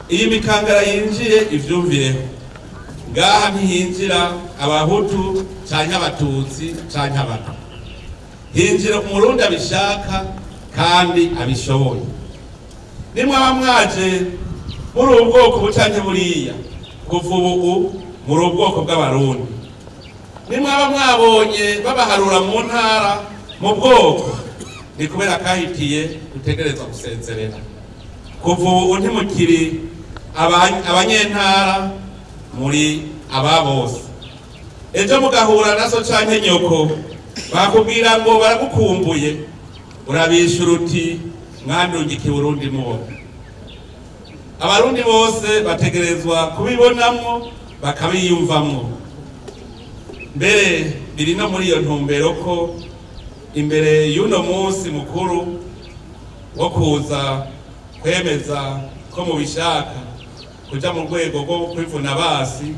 Iyi mikangara yinjiye ivyumvireho. Ngaha ntihinjira abahutu canke abatutsi canke abatwa, hinjira umurundi abishaka kandi abishoboye. Nimwaba mwaje muri ubu bwoko bucanke buriya, kuva ubu muri ubu bwoko bw'abarundi. Nimwaba mwabonye babaharura mu ntara mu bwoko, ni kubera kahitiye dutegerezwa gusezerera. Kuva ubu ntimukiri abanyentara, muri aba bose. Ejo mugahura na so canke nyoko bakubwira ngo baragukumbuye, urabishura uti mwandungikiye Burundi mubona. Abarundi bose bategerezwa kubibonamwo bakabiyumvamwo. Mbere biri no muri iyo ntumbero ko imbere y'uno munsi mukuru wo kuza kwemeza ko mubishaka kuja mu rwego rwo kwivuna basi,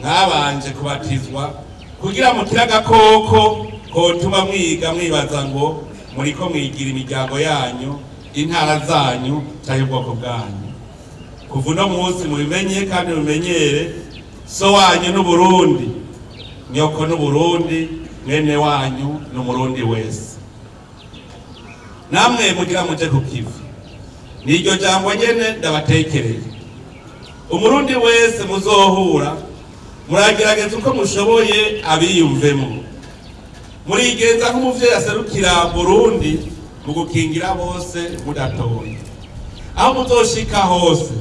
mwabanje kubatizwa kugira mukire agakoko kotuma mwiga mwibaza ngo muriko mwigira imiryango yanyu, intara zanyu canke ubwoko bwanyu. Kuva uno munsi mubimenye kandi mubimenyere, so wanyu n'Uburundi, nyoko n'Uburundi, mwene wanyu n'Umurundi wese. Namwe mugira muje ku kivi, niryo jambo nyene ndabatekereye. Umurundi wese muzohura muragerageza uko mushoboye abiyumvemo. Murigenza nk'umuvyeyi aserukira Burundi mu gukingira bose mudatoye. Aho muzoshika hose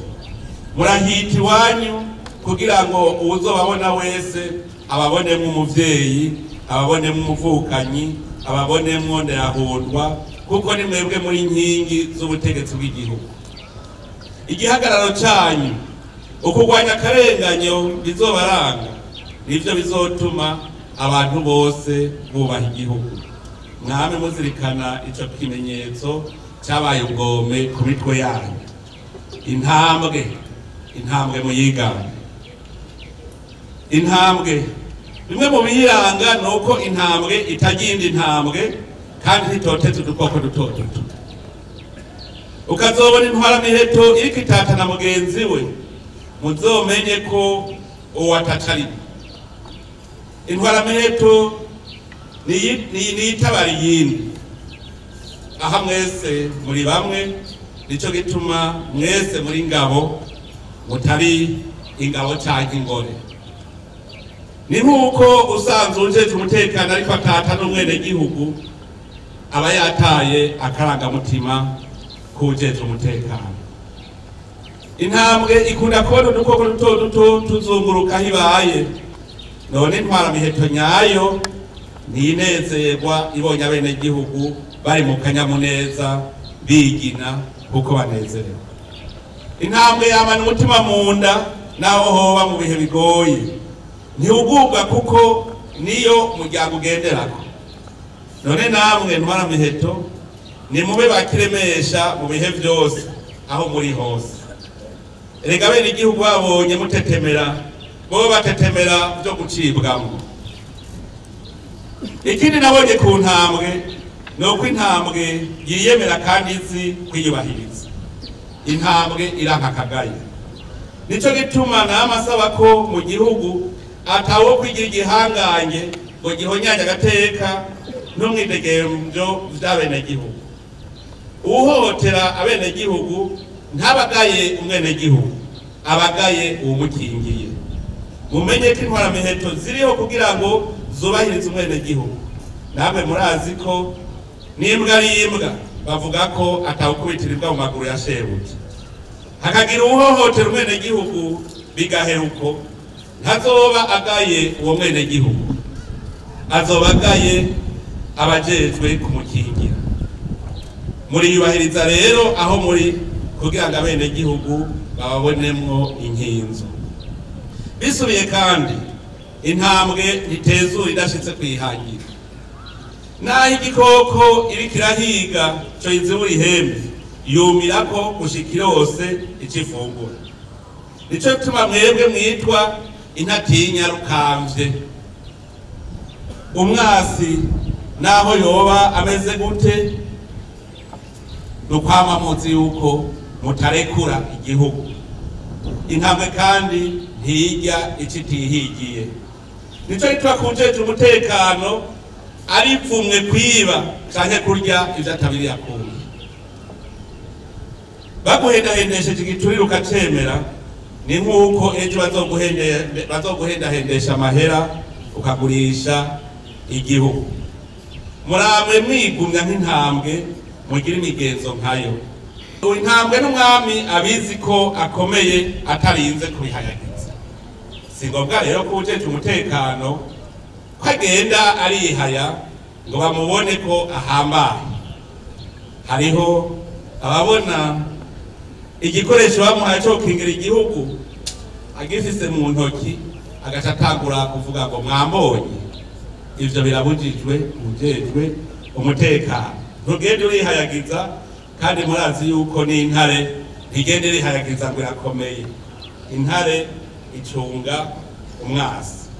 murahita iwanyu kugira ngo uwuzobabona wese ababonemo umuvyeyi, ababonemo umuvukanyi, ababonemo ndayahundwa, kuko ni mwebwe muri nkingi z'ubutegetsi bw'igihugu. Igihagararo canyu, ukugwanya akarenganyo bizobaranga, nivyo bizotuma abantu bose bubaha igihugu. Mwame muzirikana ico kimenyetso cabaye ubwome ku mitwe yanyu. Intambwe, intambwe muyigane. Intambwe bimwe mu biyiranga nuko intambwe itaginda intambwe kandi ntitoteza udukoko duto duto. Ukazobona intwaramiheto iriko itatana mugenzi we, muzomenye ko uwo atacarimo. Intwaramiheto niyitabara iyindi. Aha mwese muri bamwe, nico gituma mwese muri ngabo, mutari ingabo canke ingore. Ni nkuko usanzwe ujejwe umutekano ariko atata n'umwenegihugu, aba yataye akarangamutima k'uwujejwe umutekano. Intambwe ikunda kubona udukoko duto duto tuzunguruka aho ibaye. None intwaramiheto nyayo ntinezerwa ibonye abenegihugu bari mu kanyamuneza bigina kuko banezerewe. Intambwe yamana umutima mu nda naho hoba mu bihe bigoye. Ntihugurwa kuko niyo muryango ugenderako. None namwe ntwaramiheto nimube bakiremesha mu bihe vyose aho muri hose. Erega bene igihugu babonye mutetemera, bo batetemera vyo gucibwamwo. Ikindi nabonye ku ntambwe nuko intambwe yiyemera kandi izi kwiyubahiriza. Intambwe iranka akagaye. Nico gituma nama asaba ko mu gihugu atawo kwigira igihangange ngo gihonyanye agateka n'umwidegemvyo vy'abenegihugu. Uwuhohotera abenegihugu ntabagaye umwenegihugu, abagaye uwumukingiye. Mumenye ko intwaramiheto ziriho kugira ngo zubahirize umwenegihugu. Namwe murazi ko n'imbwa ari imbwa, bavuga ko atawukubitira imbwa mu maguru ya shebuja. Hakagira uwuhohotera umwenegihugu bigahera uko, ntazoba agaye uwo mwenegihugu, azoba agaye abajejwe kumukingira. Muriyubahiriza rero aho muri kugira ngo abenegihugu bababonemwo inkinzo. Bisubiye kandi intambwe ntitezura idashitse kwihangira. Naho igikoko iriko irahiga co izibura ihembe, yumirako gushika irose icifungura. Nico gituma mwebwe mwitwa intatinya rukamvye. Umwasi naho yoba ameze gute, nukwama muzi yuko mutarekura igihugu. Intambwe kandi ntijya ico itihigiye. Nico gituma kuwujejwe umutekano ari ipfumwe kwiba canke kurya ivyo atabiri yakuye. Baguhendahendesheje igiturire ukacemera, ni nk'uko ejo bazoguhendahendesha amahera ukagurisha igihugu. Muramwe mwigumya nk'intambwe, mugire imigenzo nkayo. Intambwe n'umwami abizi ko akomeye atarinze kubihayagiza. Si ngombwa rero ko uwujejwe umutekano ko agenda arihaya ngo bamubone ko ahambaye. Hariho ababona igikoresho bamuhaye cyo gukingira igihugu agifise mu ntoki, agaca atangura kuvuga ngo mwambonye. Ivyo birabujijwe ujejwe umutekano. Ntugende urihayagiza, kandi murazi yuko n'intare ntigende irihayagiza ngo irakomeye. Intare icunga umwasi.